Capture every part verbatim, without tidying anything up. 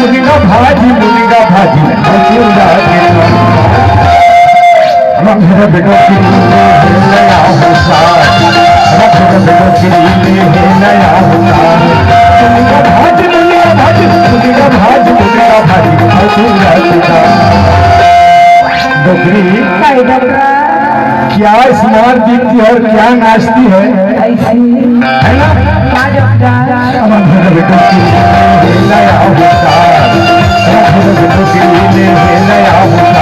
मुनगा भाजी, मुनगा भाजी, मुनगा भाजी। रंग बेटो की ले नया होता, रंग बेटो की ले नया होता। मुनगा भाजी, मुनगा भाजी, मुनगा भाजी, मुनगा भाजी, मुनगा भाजी। डोकरी, काय डोकरा? क्या smart दिखती है और क्या नाचती है, ऐसी। है ना? क्या डोकरा? अब हम लोग बेटों की ले नया होता, हम लोग बेटों की ले नया होता।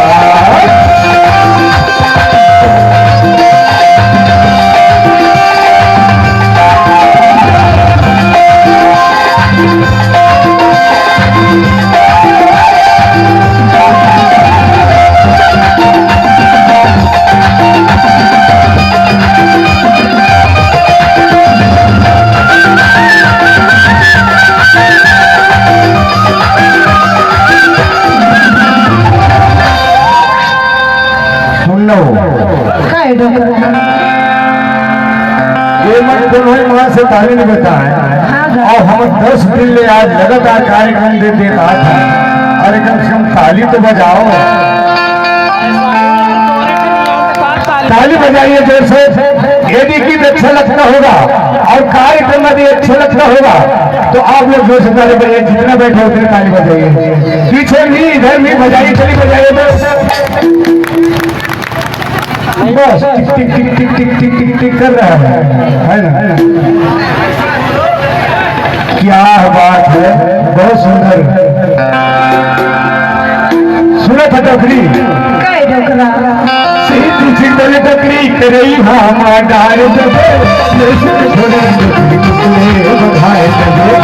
सुन लो। काय डोकरा? ये मन कोनो ही माँ से ताली नहीं बजाए। हाँ, गा। और हम दस दिन ले आज लगातार कार्यक्रम दे, दे रहा था। अरे, कम से कम ताली तो बजाओ। ताली बजाइए जोर से। यदि गीत अच्छा लगता होगा और कार्यक्रम यदि अच्छा लगता होगा, तो आप लोग जोर से ताली बजाइए, जितना बैठे उतने ताली बजाइए। पीछे भी, इधर भी बजाइए, चलिए बजाइए तो। बस टिक, टिक, टिक कर रहा है, है ना? क्या बात है, बहुत सुंदर। सुना था डोकरी? काय डोकरा? सीधी सी डोकरी करई हम डार देबे, जैसे थोड़े टुकड़े टुकड़े बधाए देबे।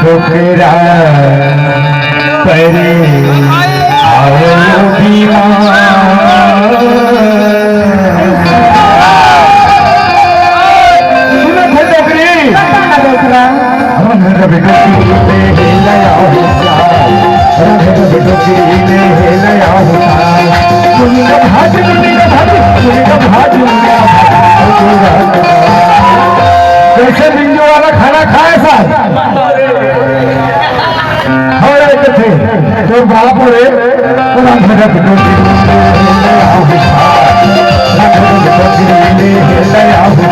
डोकरा परे आओ दीवाना। सुनो तो डोकरी। रंग रंग डोकरी में हेला आओ, रंग रंग डोकरी में हेला आओ। मुनगा भाजी, मुनगा भाजी, मुनगा भाजी, मुनगा भाजी। कैसे बिंजू वाला खाना खाए साहब? और एक थे, तो बाप रे, पूरा भजन डोकरी में हेला आओ।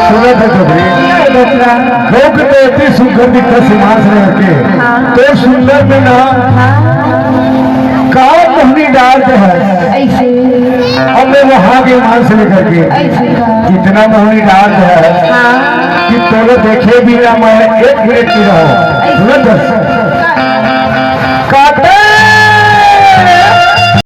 सुना था डोकरी। काय डोकरा? लोग तो इतनी सुंदर दिखता सीमान से रह के। हाँ। तो सुंदर में ना हाँ। का मोहनी डार दे है। ऐसे। अब मैं वहाँ के मान से लेकर के ऐसे का। इतना मोहनी डार दे है हाँ। कि तोरे देखे बिना मैं एक मिनट नहीं रहो। ऐसे। सुना था?